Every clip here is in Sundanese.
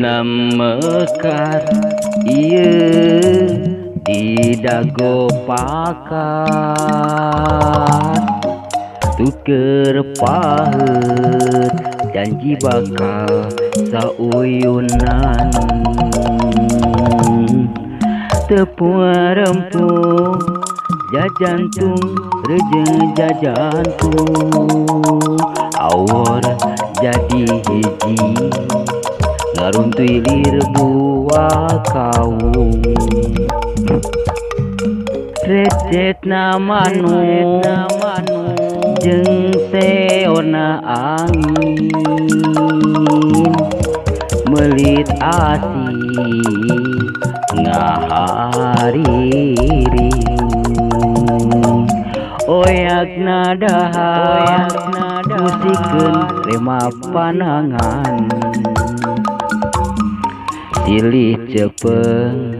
Beunam mekar ieu di dago pakar, tuker paheut janji bakal sauyunan. Teu parempuh jajantung reje jajantung, awor jadi hiji ngaruntuy lir buah kaung. Recetna manuk jeung seona angin, meulit asih ngahariring. Oyakna dahar musikeun rema panangan, silih cepeng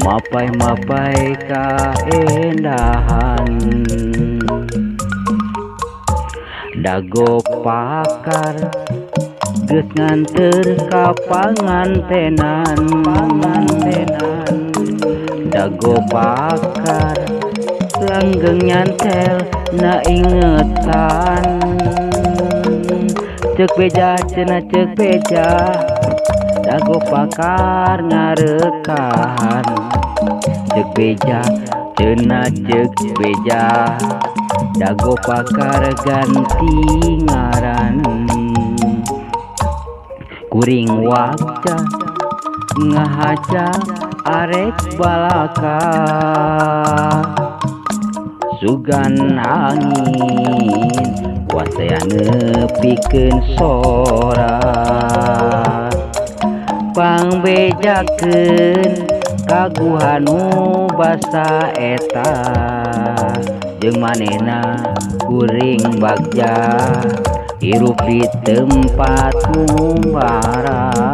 mapai-mapai kaendahan. Dago pakar geus nganter ka pangantenan, dago pakar langgeng nyantel na ingetan. Ceuk beja cenah ceuk beja, dago pakar ngarekahan. Ceuk beja cenah ceuk beja, dago pakar ganti ngaran. Kuring wakca ngahaca arek balaka, sugan angin wasaya nepikeun sora. Pangbejakeun kaguhanu basa eta, jeung manehna kuring bagja hirup di tempat ngumbara.